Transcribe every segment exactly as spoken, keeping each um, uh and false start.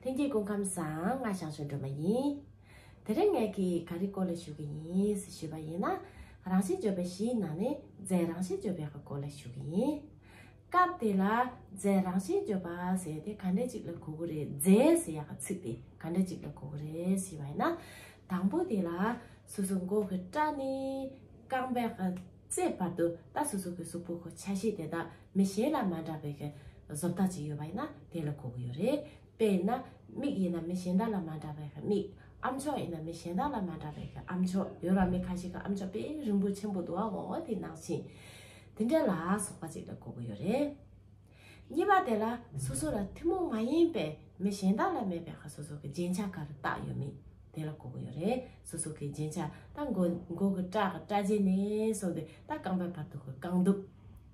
ལྷན་རྒྱས་སྐུ་ཁམས་བཟང་། ང་ཞང་ཞུང་སྒྲོལ་མ་ཡིན། དེ་རིང་ངས་ཀྱིས་ག་རེ་སྐོར་ལ་ཞུ་གི་ཡིན་ཞུས་པ་ཡིན་ན། རང་བཞིན་བརྗོད་པ་བཞིའི་ནང་ནས་རྫས་རང་བཞིན་བརྗོད་པའི་སྐོར་ལ་ཞུ་གི་ཡིན། སྐབས་དེ་ལ་རྫས་རང་བཞིན་བརྗོད་པ་ཟེར་དེ་ག་འདྲ་ཅིག་ལ་གོ་གི་རེད། རྫས་ཟེར་ཡག་གི་ཚིག་དེ་ག་འདྲ་ཅིག་ལ་གོ་གི་རེད་ཞུས་པ་ཡིན་ན། དང་པོ་དེ་ལ་སོ་སོ་མགོ་གི་སྐྲ་ནས་རྐང་པའི་གི་རྩེ་བར་དུ་ད་སོ་སོ་གི་གཟུགས་པོ་གི་ཆ་ཤས་དེ་དག་མི་གཞན་ལ་མ་འདྲ་བའི་གི་བཟོ་ལྟ་ཅིག་ཡོད་པ་ཡིན་ན་དེ་ལ་གོ་གི་ཡོད་རེད། དཔེར་ན་མིག་ཡིན་ན་མི་གཞན་དག་ལ་མ་འདྲ་བའི་གི་མིག། ཨམ་ཅོག་ཡིན་ན་མི་གཞན་དག་ལ་མ་འདྲ་བའི་གི་ཨམ་ཅོག་ཡོད་ར། མི་ཁ་ཤས་ཀྱི་ཨམ་ཅོག་དཔེ་རིང་པོ་ཆེན་པོ་འདུག་ཨ། འོ་དེ་ནང་བཞིན་དེ་འདྲ་ལ་སོགས་པ་ཅིག་ལ་གོ་གི་ཡོད་རེད། གཉིས་པ་དེ་ལ་སོ་སོ་ལ་ཐུན་མོང་མ་ཡིན་པའི་མི་གཞན་དག་ལ་མེད་པའི་ཁ་སོ་སོ་གི་རྒྱན་ཆ་ག་རེ་བཏགས་ཡོད་མེད་དེ་ལ་གོ་གི་ཡོད་རེད། སོ་སོ་གི་རྒྱན་ཆ་ད་མགོ་མགོ་གི་སྐྲ་གི་སྐྲ་རྗེས་ནས་བཟུང་སྟེ་ད་རྐང་པའི་བར་དུ་གི་རྐང་གདུབ།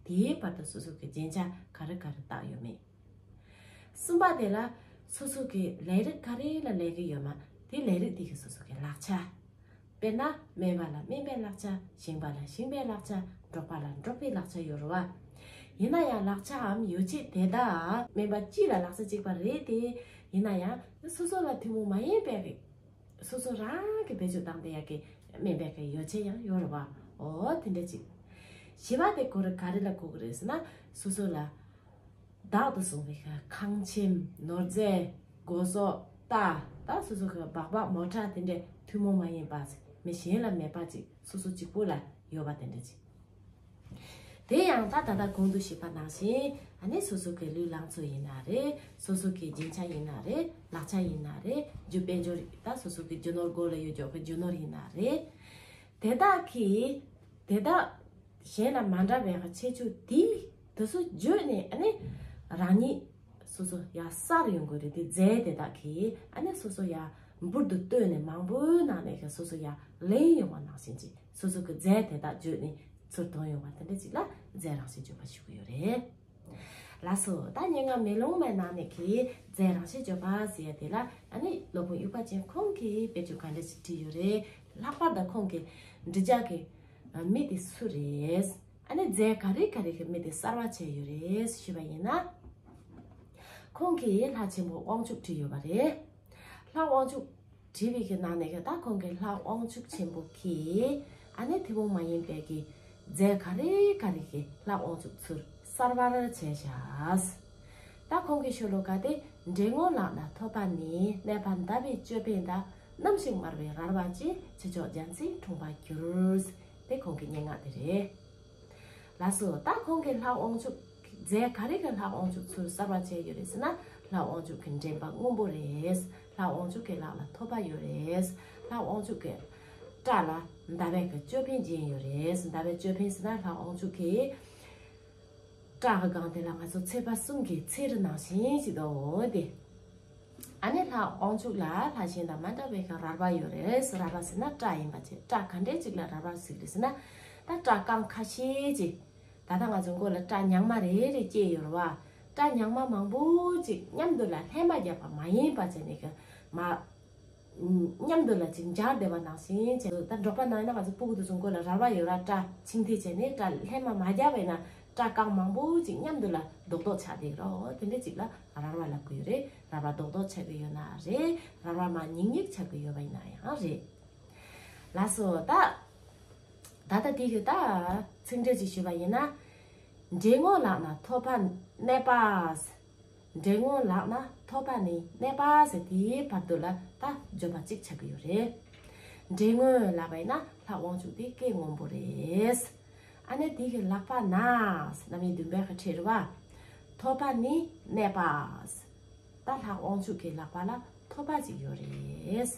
དེའི་བར་དུ་སོ་སོ་གི་རྒྱན་ཆ་ག་རེ་ག་རེ་བཏགས་ཡོད་མེད། གསུམ་པ་དེ་ལ་སོ་སོ་གི་ལས་རིགས་ག་རེ་ལ་ལས་ཀྱི་ཡོད་མ་དེ་ལས་རིགས་དེ་གི་སོ་སོ་གི་ལག་ཆ། དཔེར་ན་སྨན་པ་ལ་སྨན་པའི་ལག་ཆ། ཞིང་པ་ལ་ཞིང་པའི་ལག་ཆ། འབྲོག་པ་ལ་འབྲོག་པའི་ལག་ཆ་ཡོད་རེད་བ། ཡིན་ན་ཡང་ལག་ཆའམ་ཡོ་བྱད་དེ་དག་སྨན་པ་སྤྱི་ལ་ལག་ཆ་གཅིག་པ་རེད་དེ། ཡིན་ན་ཡང་སོ་སོ་ལ་ཐུན་མོང་མ་ཡིན་པའི་སོ་སོ་རང་གི་བེད་སྤྱོད་བཏང་བསྡད་ཡག་གི་སྨན་པའི་གི་ཡོ་བྱད་ཡང་ཡོད་རེད་བ། འོ་དེ་འདྲ་ཅིག་བཞི་པ་དེ་གོ་རེ་ག་རེ་ལ་གོ་གི་རེད་ཟེར་ན། སོ་སོ་ལ་བདག་ཏུ་བཟུང་བའི་ཁ་ཁང་ཁྱིམ། ནོར་རྫས། སྒོ་ཟོག་རྟ། ད་སོ་སོ་གི་སྦག་སྦག་མོ་ཊ་དེ་འདྲས་ཐུན་མོང་མ་ཡིན་པ་ཞིག་མི་གཞན་ལ་མེད་པ་ཅིག་སོ་སོ་གཅིག་པུ་ལ་ཡོད་པ་དེ་འདྲ་ཅིག་དེ་ཡང་ད་ད་ལྟ་གོང་དུ་ཞུས་པ་ནང་བཞིན་ཨ་ནི་སོ་སོ་གི་ལུས་ལང་ཚོ་ཡིན་ན་རེད། སོ་སོ་གི་རྒྱན་ཆ་ཡིན་ན་རེད། ལག་ཆ་ཡིན་ན་རེད། རྒྱུ་དཔལ་འབྱོར་ད་སོ་སོ་གི་རྒྱུ་ནོར་མགོ་ལ་ཡོད་ཅོག་གི་རྒྱུ་ནོར་ཡིན་ན་རེད། དེ་དག་གིས་དེ་དག་གཞན་ལ་མ་འདྲ་བའི་ཁྱད་ཆོས་དེ་དེ་ཚོ་བརྗོད་ནས་ཨ་ནི་རང་ཉིད་སོ་སོ་ཡར་གསར་ཡོང་དགོས་རེད། དེ་རྫས་དེ་དག་གིས་ཨ་ནི་སོ་སོ་ཡར་འབུར་དུ་བཏོན་ནས་མང་པོའི་ནང་ནས་ཀྱི་སོ་སོ་ཡར་ལེན་ཡོང་བ་ནང་བཞིན་གྱི་སོ་སོ་གི་རྫས་དེ་དག་བརྗོད་ནས་ཚུར་ཐོན་ཡོང་བ་དེ་འདྲ་ཅིག་ལ་རྫས་རང་བཞིན་བརྗོད་པ་ཞུ་གི་ཡོད་རེད། ལགས་སོ། ད་སྙན་ངག་མེ་ལོང་མའི་ནང་ནས་ཀྱི་རྫས་རང་བཞིན་བརྗོད་པ་ཟེར་ཡ་དེ་ལ་ཨ་ནི་སློབ་དཔོན་དབྱུག་པ་ཅན་ཁོང་གིས་དཔེ་བརྗོད་ག་འདྲ་ཞིག་བྲིས་ཡོད་རེད། ལྷག་པར་དུ་ཁོང་གི་འབྲི་བྱ་གི་མི་དེ་སུ་རེད། ཨ་ནི་རྫས་ག་རེ་ག་རེ་གི་མི་དེ་གསར་བ་བྱས་ཡོད་རེད་ཞུས་པ་ཡིན་ན། ཁོང་གིས་ལྷ་ཆེན་པོ་དབང་ཕྱུག་བྲིས་ཡོད་པ་རེད། ལྷ་དབང་ཕྱུག་བྲིས་པའི་གི་ནང་ནས་གི་ད་ཁོང་གི་ལྷ་དབང་ཕྱུག་ཆེན་པོ་གིས་ཨ་ནི་ཐུན་མོང་མ་ཡིན་པའི་གི་རྫས་ག་རེ་ག་རེ་གི་ལྷ་དབང་ཕྱུག་ཚུར་གསར་བར་བྱས་བཞག་ད་ཁོང་གི་ཤོ་ལོ་ཀ་དེ། འདྲེ་ངོ་ལག་ན་ཐོབ་པ་ནི། གནས་པ་འདའ་བའི་ཅོད་པན་དང་། སྣུམ་ཞིག་དམར་བའི་རལ་པ་ཅན། ཆུ་མཆོག་རྒྱ་མཚོའི་འཁྲུངས་པར་གྱུར། དེ་ཁོང་གི་སྙན་ངག་དེ་རེད། ལགས་སོ། ད་ཁོང་གི་ལྷ་དབང་ཕྱུག་རྫས་ག་རེ་གི་ལྷ་དབང་ཕྱུག་ཚུར་གསར་བ་བྱས་ཡོད་རེད་ཟེར་ན། ལྷ་དབང་ཕྱུག་གི་འདྲེན་པ་སྔོན་པོ་རེད། ལྷ་དབང་ཕྱུག་གི་ལག་ལ་ཐོབ་པ་ཡོད་རེད། ལྷ་དབང་ཕྱུག་གི་སྐྲ་ལ་འདའ་བའི་གི་ཅོད་པན་བརྒྱན་ཡོད་རེད། འདའ་བའི་ཅོད་པན་ཟེར་ན་ལྷ་དབང་ཕྱུག་གི་སྐྲ་གི་སྒང་དེ་ལ་ང་ཚོ་ཚེས་པ་གསུམ་གྱི་ཚེས་རི་ནང་བཞིན་ཞིག་འདུག་འོ་དེ། ཨ་ནི་ལྷ་དབང་ཕྱུག་ལ་ལྷ་གཞན་དང་མ་འདྲ་བའི་གི་རལ་པ་ཡོད་རེད། རལ་པ་ཟེར་ན་སྐྲ་ཡིན་པ་བྱས། སྐྲ་ག་འདྲས་ཅིག་ལ་རལ་པ་ཟེར་གི་རེད་ཟེར་ན། ད་སྐྲ་རྐང་ཁ་ཤས་ཅིག་ད་ལྟ་ང་ཚོ་མགོ་ལ་སྐྲ་ཉག་མ་རེ་རེ་སྐྱེས་ཡོད་རེད་བ། སྐྲ་ཉག་མ་མང་པོ་ཅིག་མཉམ་དུ་ལ་ལྷན་པ་བརྒྱབ་པ་མ་ཡིན་པ་བྱས་ནས་གི་མ། མཉམ་དུ་ལ་ཅིག་འབྱར་བསྡད་པ་ནང་བཞིན་བྱས། ད་འབྲོག་པ་ནང་ན་ང་ཚོ་སྤུ་གུ་དེ་ཚོ་མགོ་ལ་རལ་པ་ཡོད་ར། སྐྲ་ཆིང་ཐིང་བྱས་ནས་སྐྲ་ལྷན་མ་མ་རྒྱབ་པས་ན་སྐྲ་རྐང་མང་པོ་ཅིག་མཉམ་དུ་ལ་རྡོག་རྡོག་ཆགས་བསྡད་རོ། དེ་འདྲ་ཅིག་ལ་རལ་པ་ལབ་གི་ཡོད་རེད། རལ་པ་རྡོག་རྡོག་ཆགས་གི་ཡོད་ན་རེད། རལ་པ་མ་ཉིག་ཉིག་ཆགས་གི་ཡོད་པ་ཡིན་ན་ཡང་རེད། ལགས་སོ། ད་ད་ལྟ་དེ་གི་ད་ཚིག་འགྲེལ་ཅིག་ཞུས་པ་ཡིན་ན། འདྲེ་ངོ་ལག་ན་ཐོབ་པ་གནས་པ། འདྲེ་ངོ་ལག་ན་ཐོབ་པ་ནི་གནས་པ་ཟེར་དེའི་བར་དུ་ལ་ད་བརྗོད་པ་གཅིག་ཆགས་ཀྱི་ཡོད་རེད། འདྲེ་ངོ་ལབ་པ་ཡིན་ན་ལྷ་དབང་ཕྱུག་དེ་སྐད་སྔོན་པོ་རེད། ཨ་ནི་དེ་གི་ལག་པ་ན་རྣམ་དབྱེ་བདུན་པའི་གི་ཁྲིད་རེད་བ། ཐོབ་པ་ནི་གནས་པ། ད་ལྷ་དབང་ཕྱུག་གི་ལག་པ་ལ་ཐོབ་པ་ཅིག་ཡོད་རེད།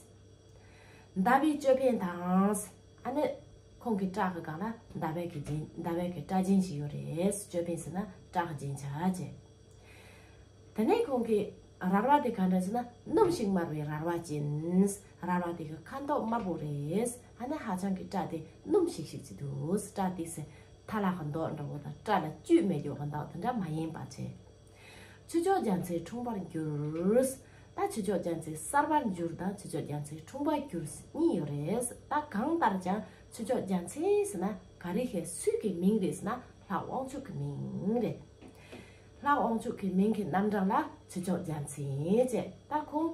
འདའ་བའི་ཅོད་པན་དང་། ཨ་ནི་ཁོང་གི་སྐྲ་གི་སྒང་ལ་འདའ་བའི་གི་རྒྱན། འདའ་བའི་གི་སྐྲ་རྒྱན་ཞིག་ཡོད་རེད། ཅོད་པན་ཟེར་ན་སྐྲ་གི་རྒྱན་ཆ་བྱས། དེ་ནས་ཁོང་གི་རལ་པ་དེ་ག་འདྲ་ཟེར་ན་སྣུམ་ཞིག་དམར་བའི་རལ་པ་ཅན། རལ་པ་དེ་གི་ཁ་མདོག་དམར་པོ་རེད། ཨ་ནི་ཧ་ཅང་གི་སྐྲ་དེ་སྣུམ་ཞིག་ཞིག་ཅིག་འདུག་སྐྲ་དེ་སེ་ཐ་ལག་གི་མདོག་འདྲ་བོ་དང་སྐྲ་ལ་བཅུད་མེད་རྒྱུ་གི་མདོག་དེ་འདྲ་མ་ཡིན་པ་བྱས། ཆུ་མཆོག་རྒྱ་མཚོའི་འཁྲུངས་པར་འགྱུར། ད་ཆུ་མཆོག་རྒྱ་མཚོའི་གསར་པར་འགྱུར་དང་ཆུ་མཆོག་རྒྱ་མཚོའི་འཁྲུངས་པར་འགྱུར་གཉིས་ཡོད་རེད། ད་གང་ལྟར་ཀྱང་ཆུ་མཆོག་རྒྱ་མཚོ་ཟེར་ན་ག་རེ་ཞིག་སུའི་གི་མིང་རེད་ཟེར་ན་ལྷ་དབང་ཕྱུག་གི་མིང་རེད། ལྷ་ ལྷ་དབང་ཕྱུག་གི་མིང་གི་རྣམ་གྲངས་ལ་ཆོས་སྐྱོང་རྒྱལ་མཚན་ཅེས། ད་ཁོང་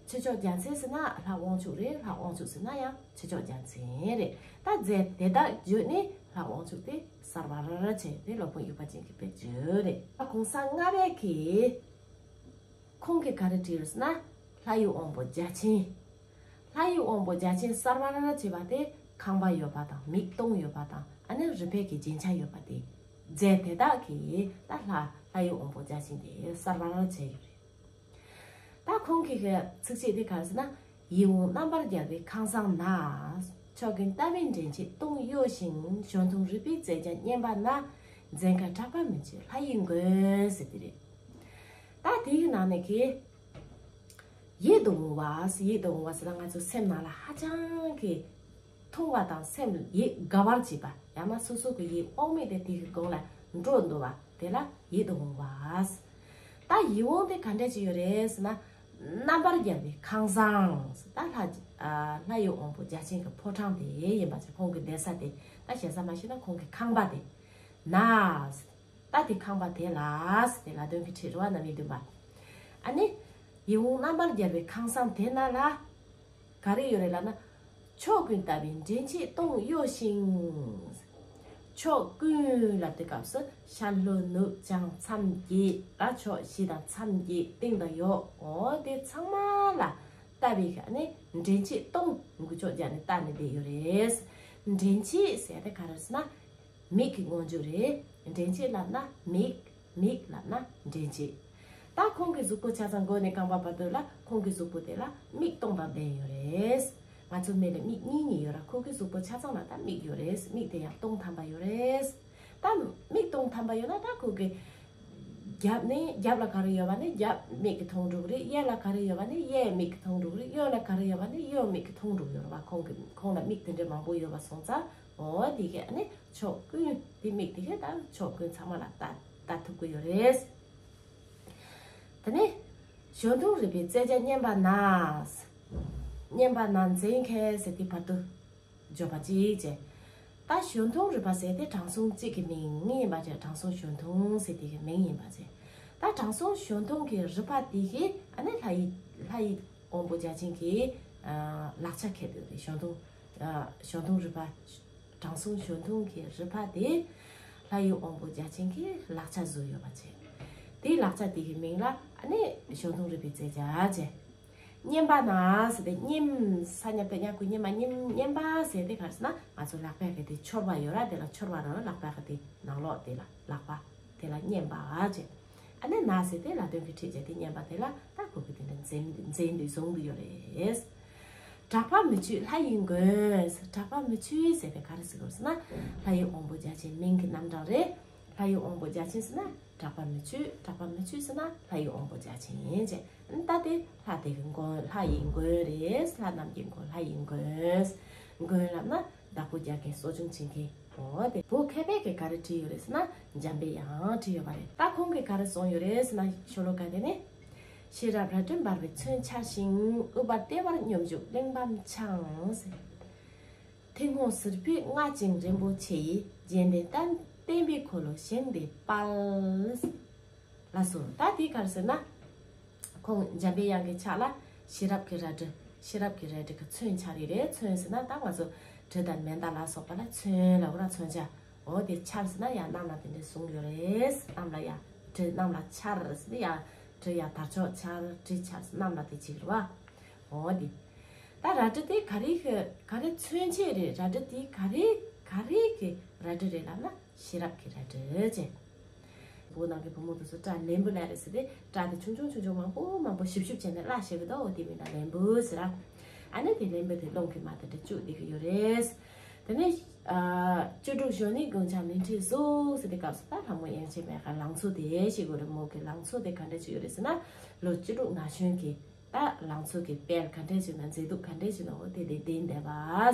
ཆོས་སྐྱོང་རྒྱལ་མཚན་ཟེར་ན་ལྷ་དབང་ཕྱུག་རེད། ལྷ་དབང་ཕྱུག་ཟེར་ན་ཡང་ཆོས་སྐྱོང་རྒྱལ་མཚན་རེད། ད་རྫས་དེ་དག་བརྗོད་ནས་ལྷ་དབང་ཕྱུག་དེ་གསར་པ་ར་ར་བྱས་ཏེ་སློབ་དཔོན་དབྱུག་པ་ཅན་གྱིས་དཔེ་བརྗོད་རེད། ད་གོང་ས་ལྔ་པའི་གི་ཁོང་གིས་ག་རེ་བྲིས་ཡོད་ཟེར་ན། ལྷ་ཡི་དབང་པོ་བརྒྱ་བྱིན། ལྷ་ཡི་དབང་པོ་བརྒྱ་བྱིན་གསར་པ་ར་ར་བྱས་པ་དེ་ཁང་པ་ཡོད་པ་དང་མིག་སྟོང་ཡོད་པ་དང་ཨ་ནི་རུས་སྦལ་གྱི་རྒྱན་ཆ་ཡོད་པ་དེ། རྫས་དེ་དག་གིས་ད་ལྷ་ལྷ་ཡི་དབང་པོ་བརྒྱ་བྱིན་དེ་གསར་པ་ར་ར་བྱས་ཡོད་རེད། ད་ཁོང་གི་གི་ཚིགས་བཅད་དེ་ག་རེ་ཟེར་ན། ཡིད་འོང་རྣམ་པར་རྒྱལ་བའི་ཁང་བཟང་ན། ཕྱོགས་ཀུན་ལྟ་བུའི་འདྲེན་བྱེད་སྟོང་གཡོ་ཞིང་། གཞོན་མཐོང་རུས་པའི་རྩེ་རྒྱན་སྙེམས་པ་ན། མཛེས་མཁར་གྲགས་པ་མི་ཆོད་ལྷ་ཡི་མགོན་ཟེར་དེ་རེད། ད་དེའི་ནང་ནས་གི། ཡིད་དུ་འོང་བ། ཡིད་དུ་འོང་བ་ཟེར་ན་ང་ཚོ་སེམས་ནང་ལ་ཧ་ཅང་གི་མཐོང་བ་དང་སེམས་ཡིད་དགའ་བར་བྱེད་པ། ཡང་ན་སོ་སོ་གི་ཡིད་དབང་མེད་དེ་དེ་གི་སྒང་ལ་འགྲོ་འདུག་པ་དེ་ལ་ཡིད་དུ་འོང་བ། ད་ཡིད་འོང་དེ་ག་འདྲ་ཅིག་ཡོད་རེད་ཟེར་ན། རྣམ་པར་རྒྱལ་བའི་ཁང་བཟང་། ད་ལྷ་ཨ་ལྷ་ཡི་དབང་པོ་བརྒྱ་བྱིན་གྱི་ཕོ་བྲང་དེ་ཡིན་པ་ཅིག་ཁོང་གི་བསྡད་ས་དེ། ད་ཞེ་ས་མ་ཤེས་ན་ཁོང་གི་ཁང་པ་དེ། ན། ད་དེ་ཁང་པ་དེ་ལ། དེ་ལ་དོན་གྱི་ཁྲིད་རུ་བ་རྣམ་དབྱེ་བདུན་པ། ཨ་ནི། ཡིད་འོང་རྣམ་པར་རྒྱལ་བའི་ཁང་བཟང་དེ་ན་ལ། ག་རེ་ཡོད་རེད་ལབ་ན། ཕྱོགས་ཀུན་ལྟ་བུའི་འདྲེན་བྱེད་སྟོང་གཡོ་ཞིང་། ཕྱོགས་ཀུན་ལབ་དུས་སྐབས་སུ་ཤར་ལྷོ་ནུབ་བྱང་མཚམས་བརྒྱད་ལ་ཕྱོགས་བཞི་དང་མཚམས་བརྒྱད་སྟེང་དང་འོག་འོ་དེ་ཚང་མ་ལ་ལྟ་བའི་ཨ་ནི་འདྲེན་བྱེད་སྟོང་འགུལ་ཕྱོགས་སྦྱར་ནས་ལྟ་ནས་བསྡད་ཡོད་རེད། འདྲེན་བྱེད་ཟེར་ཡ་དེ་ག་རེ་ཟེར་ན། མིག་གི་སྔོན་འཇུག་རེད། འདྲེན་བྱེད་ལབ་ན་མིག་མིག་ལབ་ན་འདྲེན་བྱེད། ད་ཁོང་གི་གཟུགས་པོ་ཆ་ཚང་མགོ་ནས་རྐང་པ་བར་དུ་ལ་ཁོང་གི་གཟུགས་པོ་དེ་ལ་མིག་སྟོང་པ་ལྡན་ཡོད་རེད། ང་ཚོ་མི་ལ་མིག་གཉིས་གཉིས་ཡོད་ར། ཁོ་གི་གཟུགས་པོ་ཆ་ཚང་ལ་ད་མིག་ཡོད་རེད། མིག་དེ་ཡང་སྟོང་ཐམ་པ་ཡོད་རེད། ད་མིག་སྟོང་ཐམ་པ་ཡོད་ན་ད་ཁོ་གི་རྒྱབ་ནས་རྒྱབ་ལ་ག་རེ་ཡོད་པ་ནི་རྒྱབ་མིག་གིས་མཐོང་འགྲོ་གི་རེད། གཡས་ལ་ག་རེ་ཡོད་པ་ནི་གཡས་མིག་གིས་མཐོང་འགྲོ་གི་རེད། གཡོན་ལ་ག་རེ་ཡོད་པ་ནི་གཡོན་མིག་གིས་མཐོང་འགྲོ་གི་ཡོད་རེད་བ། ཁོང་གི་ཁོང་ལ་མིག་དེ་འདྲའི་མང་པོ་ཡོད་པ་སོང་ཙང་འོ་དེ་གས་ནི་ཕྱོགས་ཀུན་དེ་མིག་དེ་གས་ད་ཕྱོགས་ཀུན་ཚང་མ་ལ་ལྟ་ལྟ་ཐུབ་ཀྱི་ཡོད་རེད། དེ་ནས་གཞོན་མཐོང་རུས་པའི་རྩེ་རྒྱན་སྙེམས་པ་ན། སྙེམས་པ་ན་མཛེས་མཁར་ཟེར་དེ་བར་དུ་བརྗོད་པ་གཅིག་བྱས། ད་གཞོན་མཐོང་རུས་པ་ཟེར་དེ་དྲང་སྲོང་གཅིག་གི་མིང་ཡིན་པ་བྱས། དྲང་སྲོང་གཞོན་མཐོང་ཟེར་དེ་གི་མིང་ཡིན་པ་བྱས། ད་དྲང་སྲོང་གཞོན་མཐོང་གི་རུས་པ་དེ་གི་ཨ་ནི་ལྷ་ཡི་ལྷ་ཡི་དབང་པོ་བརྒྱ་བྱིན་གྱི་ཨ་ལག་ཆ་ཁྱེར་ཡོད་རེད། གཞོན་མཐོང་ཨ་གཞོན་མཐོང་རུས་པ། དྲང་སྲོང་གཞོན་མཐོང་གི་རུས་པ་དེ་ལྷ་ཡི་དབང་པོ་བརྒྱ་བྱིན་གྱི་ལག་ཆ་བཟོས་ཡོད་པ་བྱས། དེའི་ལག་ཆ་དེ་གི་མིང་ལ་ཨ་ནི་གཞོན་མཐོང་རུས་པའི་རྩེ་རྒྱན་བྱས། སྙེམས་པ་ན་ཟེར་ཏེ་སྙེམས་ས་ཉ་པ་ཉ་གུ་སྙེམས་མ་སྙེམས། སྙེམས་པ་ཟེར་ཏེ་ག་རེ་ཟེར་ན་ང་ཚོ་ལག་པའི་གི་དེ་འཆོར་བ་ཡོད་ར། དེ་ལ་འཆོར་བ་ར་ལག་པའི་གི་དེ་ནང་ལོགས་དེ་ལ་ལག་པ་དེ་ལ་སྙེམས་པ་བྱས། ཨ་ནི་ན་ཟེར་ཏེ་ལ་དོན་གྱི་ཁྲིད་བྱས་ཏེ་སྙེམས་པ་དེ་ལ་ད་ཁོ་གི་དེ་འདྲ་མཛེས་མཛེས་འདུག་བཟུང་གི་ཡོད་རེད། གྲགས་པ་མི་ཆོད་ལྷ་ཡི་མགོན། གྲགས་པ་མི་ཆོད་ཟེར་ཏེ་ག་རེ་ཟེར་དགོས་ཟེར་ན། ལྷ་ཡི་དབང་པོ་བརྒྱ་བྱིན་མིང་གི་རྣམ་གྲངས་རེད། ལྷ་ཡི་དབང་པོ་བརྒྱ་བྱིན་ཟེར་ན་གྲགས་པ་མི་ཆོད། གྲགས་པ་མི་ཆོད་ཟེར་ན་ལྷ་ཡི་དབང་པོ་བརྒྱ་བྱིན་ཡིན་ཅེས། ད་དེ་ལྷ་དེ་གི་མགོན། ལྷ་ཡི་མགོན་རེད། ལྷ་རྣམས་ཀྱི་མགོན། ལྷ་ཡི་མགོན། མགོན་ལབ་ན་བདག་པོ་རྒྱག་མཁན་གསོ་སྐྱོང་བྱེད་མཁན། འོ་དེ་བོད་མཁས་པའི་གི་ག་རེ་བྲིས་ཡོད་རེད་ཟེར་ན་འཇམ་པའི་དབྱངས་བྲིས་ཡོད་པ་རེད། ད་ཁོང་གིས་ག་རེ་གསུངས་ཡོད་རེད་ཟེར་ན་ཤོ་ལོ་ཀ་དེ་ནི། ཤེས་རབ་རལ་གྲི་འབར་བའི་མཚོན་འཕྱར་ཞིང་། ཨུཏྤལ་ལྟེ་བར་སྙོམས་བཞུགས་གླེགས་བམ་འཆང་། ཟེར། མཐེ་བོང་ཟུར་ཕུད་སྔགས་ཀྱི་རིན་པོ་ཆེ། རྒྱན་ལྡན་བསྟན་བསྟན་པའི་འཁོར་ལོ་བཞེངས་ཏེ་དཔལ། ལགས་སོ། ད་དེ་ག་རེ་ཟེར་ན། ཁོང་འཇམ་པའི་དབྱངས་ཀྱི་ཕྱག་ལ་ཤེས་རབ་ཀྱི་རལ་གྲི། ཤེས་རབ་ཀྱི་རལ་གྲི་གི་མཚོན་འཕྱར་ཡི་རེད། མཚོན་ཟེར་ན་ད་ང་ཚོ་གྲི་དང་མེ་མདའ་ལ་སོགས་པ་ལ་མཚོན་ལབ་དགོས་ར། མཚོན་ཆ། འོ་དེ་འཕྱར་ཟེར་ན་ཡང་གནམ་ལ་དེ་འདྲས་བཟུང་ཡོད་རེད། གནམ་ལ་ཡང་གྲི་གནམ་ལ་འཕྱར་ཟེར་ན་ཡང་གྲི་ཡང་དར་ལྕོག་འཕྱར། གྲི་འཕྱར་ཟེར་གནམ་ལ་དེ་བྱེད་ཀྱི་རེད་བ། འོ་དེ། ད་རལ་གྲི་དེ་ག་རེ་གི་ག་རེ་མཚོན་བྱེད་རེད། རལ་གྲི་དེ་ག་རེ་ག་རེ་གི་རལ་གྲི་རེད་ལབ་ན། ཤེས་རབ་ཀྱི་རལ་གྲི་ཅེས། བོད་ནང་གི་བུ་མོ་དེ་ཚོ་སྐྲ་ལན་བུ་ལབ་རེད་ཟེར་ཏེ། སྐྲ་དེ་ཆུང་ཆུང་ཆུང་ཆུང་མང་པོ་མང་པོ་ཞིབ་ཞིབ་བྱས་ནས་བླ་ཞེ་གི་འདུག་འོ་དེ་མིང་ལ་ལན་བུ་ཟེར་ར། ཨ་ནི་དེ་ལན་བུ་དེ་རླུང་གིས་མར་དེ་འདྲ་བཅུག་བསྡད་ཀྱི་ཡོད་རེད། དེ་ནས་ཨ་བཅུ་དྲུག་གཞོན་ནུའི་དགུང་ཆ་ནི་ཁྲི་གཟུགས་ཟེར་ཏེ་སྐབས་སུ་ད་ལྷ་མོ་དབྱངས་ཅན་མའི་གི་ལང་ཚོ་དེ་ཞེ་གི་རེད། མོ་གི་ལང་ཚོ་དེ་ག་འདྲ་ཅིག་ཡོད་རེད་ཟེར་ན། ལོ་བཅུ་དྲུག་ན་གཞོན་གྱི། ད་ལང་ཚོ་གི་དཔལ་ག་འདྲས་ཞིག་ན། མཛེས་སྡུག་ག་འདྲས་ཞིག་ན། འོ་དེ་དེ་ལྡན་བསྡད་པ།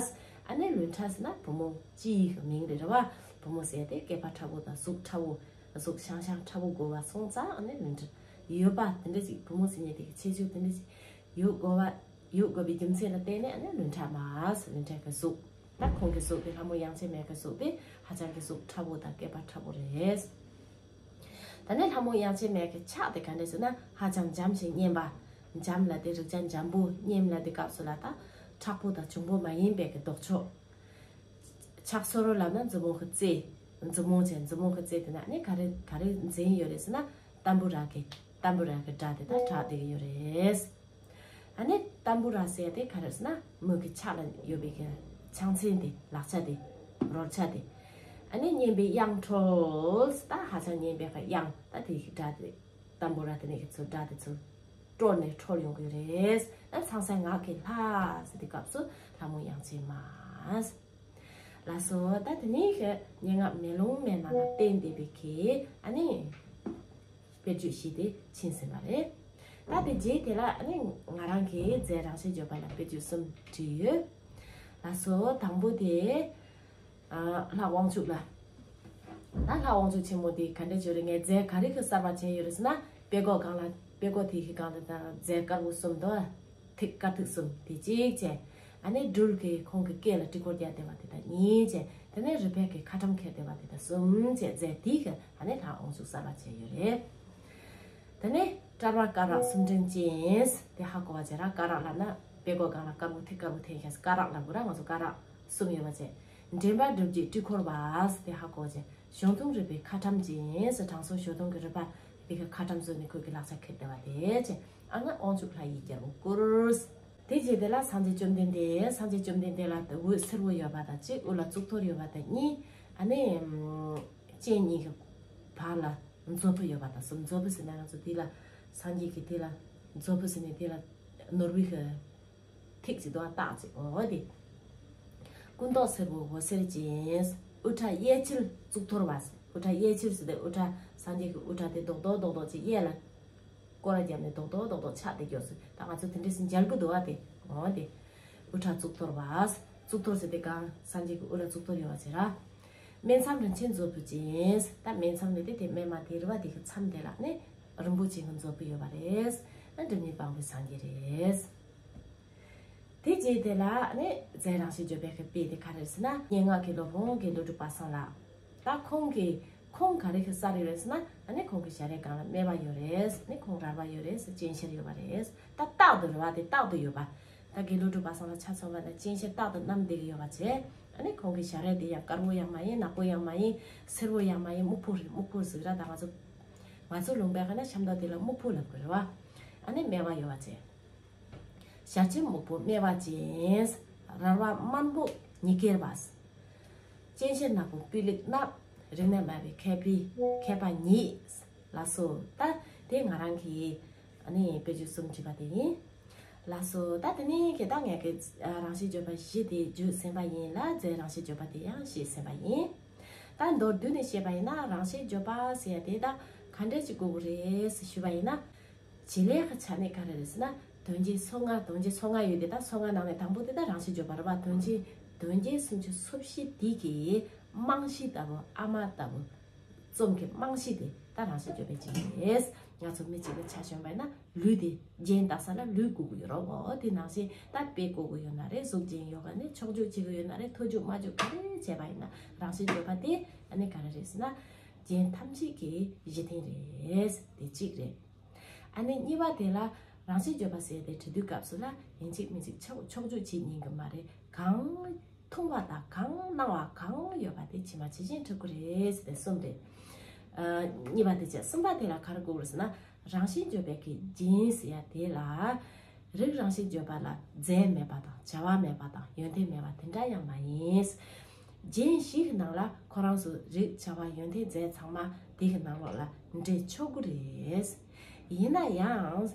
ཨ་ནི་ལུས་ཕྲ་ཟེར་ན་བུ་མོ་སྤྱིའི་གི་མིང་རེད་རེད་བ། བུ་མོ་ཟེར་དེ་སྐེད་པ་ཕྲ་བོ་དང་གཟུགས་ཕྲ་བོ། གཟུགས་ཤང་ཤང་ཕྲ་བོ་དགོས་པ་སོང་ཙང་ཨ་ནི་ལུས་ཕྲ་ཡོད་པ་དེ་འདྲས་ཞིག་བུ་མོ་ཟེར་མཁན་དེ་གི་ཁྱད་ཆོས་དེ་འདྲས་ཞིག་ཡོད་དགོས་པ། ཡོད་དགོས་པའི་རྒྱུ་མཚན་ལ་བརྟེན་ནས་ཨ་ནི་ལུས་ཕྲ་མ་ཟེར། ལུས་ཕྲ་གི་གཟུགས། ད་ཁོང་གི་གཟུགས་དེ་ལྷ་མོ་དབྱངས་ཅན་མའི་གི་གཟུགས་དེ་ཧ་ཅང་གི་གཟུགས་ཕྲ་བོ་དང་སྐེད་པ་ཕྲ་བོ་རེད། ད་ནི་ལྷ་མོ་དབྱངས་ཅན་མའི་གི་ཕྱག་དེ་ག་འདྲས་ཟེར་ན་ཧ་ཅང་འཇམ་ཞིང་སྙན་པ། འཇམ་ལབ་དེ་རེག་བྱ་འཇམ་པོ། སྙན་ལབ་དེ་སྐབས་སུ་ལ་ད་མཁྲེགས་པོ་དང་འཇོན་པོ་མ་ཡིན་པའི་གི་ལྡོག་ཕྱོགས། ཕྱག་སོ་རོ་ལབ་ན་མཛུབ་མོ་གི་རྩེ། མཛུབ་མོ་བྱས་མཛུབ་མོ་གི་རྩེ་དེ་ན་ནི་ག་རེ་ག་རེ་འཛིན་ཡོད་རེད་ཟེར་ན་ཏམ་བུ་ར་གི་ཏམ་བུ་ར་གི་སྒྲ་དེ་ད་གྲགས་བསྡད་ཀྱི་ཡོད་རེད། ཨ་ནི་ཏམ་བུ་ར་ཟེར་དེ་ག་རེ་ཟེར་ན་མོ་གི་ཕྱག་ལ་ཡོད་པའི་གི་ཕྱག་མཚན་དེ། ལག་ཆ་དེ། རོལ་ཆ་དེ། ཨ་ནི་སྙན་པའི་དབྱངས་འཕྲོལ། ད་ཧ་ཅང་སྙན་པའི་གི་དབྱངས། ད་དེ་གི་སྒྲ་དེ། ཏམ་བུ་ར་དེ་ནས་གི་ཚུར་སྒྲ་དེ་ཚུར་དཀྲོལ་ནས་འཕྲོལ་ཡོང་གི་རེད། ཨ་ཚངས་པའི་ངག་གི་ལྷ་ཟེར་དེ་སྐབས་སུ་ལྷ་མོ་དབྱངས་ཅན་མ། ལགས་སོ། ད་དེ་ནས་གི་སྙན་ངག་མེ་ལོང་མའི་ནང་ལ་བསྟན་བསྡད་པའི་གི་ཨ་ནི་དཔེར་བརྗོད་བཞི་དེ་ཕྱིན་ཟིན་པ་རེད། ད་དེ་རྗེས་དེ་ལ་ཨ་ནི་ང་རང་གིས་རྫས་རང་བཞིན་བརྗོད་པ་ལ་དཔེར་བརྗོད་གསུམ་བྲིས་ཡོད། ལགས་སོ། དང་པོ་དེ། ཨ། ལྷ་དབང་ཕྱུག་ལ། ད་ལྷ་དབང་ཕྱུག་ཆེན་མོ་དེ་ག་འདྲ་བྱོས་རེད། ངས་རྫས་ག་རེ་གི་གསར་པ་བྱས་ཡོད་རེད་ཟེར་ན། དཔྲལ་ཀོ་སྒང་ལ། དཔྲལ་ཀོ་དེ་གི་སྒང་དེ་དང་རྫས་དཀར་པོ་གསུམ་དང་། ཐིག་དཀར་ཐིག་གསུམ་དེ་གཅིག་བྱས། ཨ་ནི་སྦྲུལ་གྱིས་ཁོང་གི་སྐེ་ལ་དཀྲིལ་འཁོར་རྒྱག་བསྡད་པ་དེ་དང་གཉིས་བྱས། དེ་ནས་རུས་སྦལ་གྱིས་ཁ་ཊྭཱཾ་ཁྱེར་བསྡད་པ་དེ་དང་གསུམ་བྱས། རྫས་དེ་གི་ཨ་ནི་ལྷ་དབང་ཕྱུག་གསར་པ་བྱས་ཡོད་རེད། དེ་ནས་དཔྲལ་བ་སྐ་རགས་གསུམ་འདྲེན་ཅན། དེ་ཧ་གོ་བ་བྱས་ར། སྐ་རགས་ལབ་ན་དཔྲལ་ཀོ་སྒང་ལ་དཀར་པོ་ཐིག་དཀར་པོ་འཐེན་ཤག་སྐ་རགས་ལབ་དགོས་ར། ང་ཚོ་སྐ་རགས་གསུམ་ཡོད་པ་བྱས། འདྲེན་པ་སྒྲུབ་བྱེད་དཀྲིལ་འཁོར་བ་ཟེར་དེ་ཧ་གོ་བ་བྱས། ཞང་ཞུང་རུས་སྦལ་ཁ་ཊྭཱཾ་ཅན་ཟེར། དྲང་སྲོང་ཞོ་སྟོན་གྱི་རུས་པ་དེ་གི་ཁ་ཊྭཱཾ་བཟོས་ནས་ཁོས་གི་ལག་ཆ་ཁྱེར་བསྡད་པ་དེ་བྱས། ཨ་ནི་དབང་ཕྱུག་ལྷ་ཡི་རྒྱལ་པོ་བཀུར། དེ་རྗེས་དེ་ལ་སངས་རྒྱས་བཅོམ་ལྡན་འདས། སངས་རྒྱས་བཅོམ་ལྡན་འདས་ལ་འོད་སེར་པོ་ཡོད་པ་དང་གཅིག་དབུ་ལ་གཙུག་ཏོར་ཡོད་པ་དང་གཉིས། ཨ་ནི་སྤྱན་གཉིས་ཀྱི་བར་ལ་མཛོ་ཕུ་ཡོད་པ་དང་གསུམ། མཛོ་ཕུ་ཟེར་ན་ང་ཚོ་དེ་ལ་སངས་རྒྱས་ཀྱི་དེ་ལ་མཛོ་ཕུ་ཟེར་ནས་དེ་ལ་ནོར་བུའི་གི་ཐིག་ཅིག་འདུག་ཨ། རྟགས་ཅིག་འོ་དེ། སྐུ་མདོག་སེར་པོ་འོད་ཟེར་ཅན། དབུ་སྐྲ་གཡས་འཁྱིལ་གཙུག་ཏོར་བ། དབུ་སྐྲ་གཡས་འཁྱིལ་ཟེར་ཏེ་དབུ་སྐྲ་སངས་རྒྱས་ཀྱི་དབུ་སྐྲ་དེ་རྡོག་རྡོག་རྡོག་རྡོག་ཅིག་གཡས་ལ་སྐོར་ར་བརྒྱབ་ནས་རྡོག་རྡོག་རྡོག་རྡོག་ཆགས་བསྡད་ཀྱོག་ཟེར། ད་ང་ཚོ་དེ་འདྲས་སེ་མཇལ་གི་འདུག་ཨ། དེ་འོ་དེ། དབུ་སྐྲ་གཙུག་ཏོར་བ། གཙུག་ཏོར་ཟེར་ཏེ་གང་སངས་རྒྱས་ཀྱི་དབུ་ལ་གཙུག་ཏོར་ཡོད་པ་བྱས་ར། སྨད་མཚམས་རིན་ཆེན་མཛོ་ཕུ་ཅན། ད་སྨད་མཚམས་ནི་དེ་དེ་སྨད་མ་དེ་རུ་བ་དེ་གི་མཚམས་དེ་ལ་ནི་རིན་པོ་ཆེ་གི་མཛོ་ཕུ་ཡོད་པ་རེད། ཨ་སྒྲིབ་གཉིས་སྤངས་པའི་སངས་རྒྱས་རེད། དེ་རྗེས་དེ་ལ་ནི་རྫས་རང་བཞིན་བརྗོད་པའི་གི་དཔེ་དེ་ག་རེ་ཟེར་ན། སྙན་ངག་གི་སློབ་དཔོན་དགེ་ལུགས་གྲུབ་པ་སངས་ལགས། ད་ཁོང་གིས་ཁོང་ག་རེ་གི་གསར་ཡོད་རེད་ཟེར་ན། ཨ་ནི་ཁོང་གི་ཞལ་རས་སྒང་ལ་སྨེ་བ་ཡོད་རེད། ནི་ཁོང་རལ་པ་ཡོད་རེད། སྤྱན་ཤེལ་ཡོད་པ་རེད། ད་རྟག་ཏུ་རེད་བ། དེ་རྟག་ཏུ་ཡོད་པ། ད་དགེ་ལུགས་གྲུབ་པ་སངས་ལ་ཆ་མཚོན་པ་ན་སྤྱན་ཤེལ་རྟག་ཏུ་བསྣམས་བསྡད་ཀྱི་ཡོད་པ་བྱས། ཨ་ནི་ཁོང་གི་ཞལ་རས་དེ་ཡང་དཀར་པོ་ཡང་མ་ཡིན། ནག་པོ་ཡང་མ་ཡིན། སེར་པོ་ཡང་མ་ཡིན། སྨུག་པོ་རེད། སྨུག་པོ་ཟིག་ར། ད་ང་ཚོ་ང་ཚོ་ལུང་པའི་ཁ་ན་ཤམ་ཐབས་དེ་ལ་སྨུག་པོ་ལབ་ཀྱི་རེད་བ། ཨ་ནི་སྨེ་བ་ཡོད་པ་བྱས། ཞལ་ཆེམས་སྨུག་པོ་སྨེ་བ་ཅན། རལ་པ་དམར་པོ་ཉི་སྐྱེར་བ། སྤྱན་ཤེལ་ནག་པོ་སྤུས་ལེགས་བསྣམས། རིག་གནས་སྨྲ་བའི་མཁས་པའི་མཁས་པ་ཉིད། ལགས་སོ། ད་དེ་ང་རང་གིས་ཨ་ནི་དཔེ་བརྗོད་གསུམ་བྲིས་པ་དེ་ཡིན། ལགས་སོ། ད་དེ་ནས་ཁྱེད་ད་ངས་ཀྱི་རང་བཞིན་བརྗོད་པ་བཞི་དེ་བརྗོད་ཟིན་པ་ཡིན་ལ། རྫས་རང་བཞིན་བརྗོད་པ་དེ་ཡང་བཤད་ཟིན་པ་ཡིན། ད་མདོར་བསྡུས་ནས་བཤད་པ་ཡིན་ན། རང་བཞིན་བརྗོད་པ་ཟེར་ཡ་དེ་ད་ག་འདྲས་ཅིག་དགོས་ཀྱི་རེད་ཟེར་ཞུས་པ་ཡིན་ན། བྱེད་ལས་ཀྱི་ཆ་ནས་ག་རེ་རེད་ཟེར་ན། དོན་རྐྱེན་ཚོགས་ལྔ། དོན་རྐྱེན་ཚོགས་ལྔ་ཡོད་དེ། ད་ཚོགས་ལྔ་ནང་ནས་དང་པོ་དེ་ད་རང་བཞིན་བརྗོད་པ་རེད་བ། དོན་རྐྱེན་དོན་རྐྱེན་སུམ་ཅུ་སོ་བཞི་དེ་གི་རྨང་གཞི་ལྟ་བུ། ཨ་མ་ལྟ་བུ། རྩོམ་གྱི་རྨང་གཞི་དེ་ད་རང་བཞིན་བརྗོད་པའི་རྐྱེན་རེད། ང་ཚོ་མི་གཅིག་ལ་ཆ་བཞག་པ་ཡིན་ན་ལུས་དེ་རྒྱན་བཏགས་ས་ལ་ལུས་དགོས་ཀྱི་ཡོད་རེད་བ། དེ་ནང་བཞིན་ད་དཔེ་དགོས་ཀྱི་ཡོད་ན་རེད། གཟུགས་ཅན་ཡོད་ག་ནས་ཕྱོགས་བཅུ་བྱེད་ཀྱི་ཡོད་ན་རེད། ཐོ་བཅུ་མ་བཅུ་ག་རེ་བྱས་པ་ཡིན་ན་རང་བཞིན་བརྗོད་པ་དེ་ཨ་ནི་ག་རེ་རེད་ཟེར་ན། རྒྱན་ཐམས་ཅད་ཀྱི་གཞི་རྟེན་རེད། དེ་གཅིག་རེད། ཨ་ནི་གཉིས་པ་དེ་ལ་རང་བཞིན་བརྗོད་པ་ཟེར་དེ་བྲི་དུས་སྐབས་སུ་ལ་ཡིན་གཅིག་མིན་གཅིག་ཕྱོགས་ཕྱོགས་བཅུ་བྱེད་ཉན་གྱི་མ་རེད། གང་མཐོང་བ་དང་གང་སྣང་བ་གང་ཡོད་པ་དེ་ཇི་མ་ཇི་བཞིན་འཁྲབ་ཀྱི་རེད་ཟེར་ཏེ་གསུམ་རེད། ཨ། གཉིས་པ་དེ་བྱས། གསུམ་པ་དེ་ལ་ག་རེ་དགོས་རེད་ཟེར་ན། རང་བཞིན་བརྗོད་པའི་གི་རྒྱན་ཟེར་ཡ་དེ་ལ། རིགས་རང་བཞིན་བརྗོད་པ་ལ་རྫས་མེད་པ་དང་བྱ་བ་མེད་པ་དང་ཡོན་ཏན་མེད་པ་དེ་འདྲ་ཡང་མ་ཡིན། རྒྱན་བཞི་གི་ནང་ལ་ཁོ་རང་ཚོ་རིགས་བྱ་བ་ཡོན་ཏན་རྫས་ཚང་མ་དེ་གི་ནང་ལོགས་ལ་འདྲེས་ཆོག་གི་རེད། ཡིན་ན་ཡང་།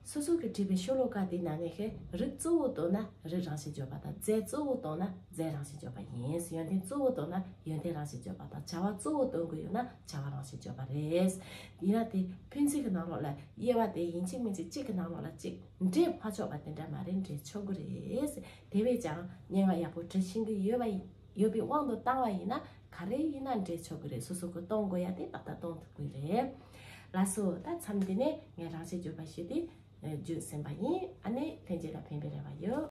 སོ་སོ་གིས་བྲིས་པའི་ཤོ་ལོ་ཀ་དེའི་ནང་ནས་ཁེ་རིགས་གཙོ་བོ་བཏོན་ན་རིགས་རང་བཞིན་བརྗོད་པ་དང་། རྫས་གཙོ་བོ་བཏོན་ན་རྫས་རང་བཞིན་བརྗོད་པ་ཡིན། ཡོན་ཏན་གཙོ་བོ་བཏོན་ན་ཡོན་ཏན་རང་བཞིན་བརྗོད་པ་དང་། བྱ་བ་གཙོ་བོ་བཏོན་དགོས་ཡོད་ན་བྱ་བ་རང་བཞིན་བརྗོད་པ་རེད། ཡིན་ན་དེ་ཕན་ཚུན་གྱི་ནང་ལོགས་ལ་དབྱེ་བ་དེ་ཡིན་གཅིག་མིན་གཅིག་གཅིག་གི་ནང་ལོགས་ལ་གཅིག་འདྲེས་མ་ཆོག་པ་དེ་འདྲ་མ་རེད། འདྲེས་ཆོག་གི་རེད། དེ་བས་ཀྱང་སྙན་ངག་ཡག་པོ་འབྲི་ཤེས་ཀྱི་ཡོད་པ་ཡོད་པའི་དབང་དུ་བཏང་བ་ཡིན་ན་ག་རེ་ཡིན་ན་འདྲེས་ཆོག་གི་རེད། སོ་སོ་གི་གཏོང་དགོས་ཡ་དེ་ཏག་ཏག་གཏོང་ཐུབ་ཀྱི་རེད། ལགས་སོ། ད་མཚམས་འདི་ནས་ངས་རང་བཞིན་བརྗོད་པ་ཞུས་ཏེ་བརྗོད་ཟིན་པ་ཡིན། ཨ་ནི་ལྷན་རྒྱས་ལ་ཕན་པའི་རེ་བ་ཡོད།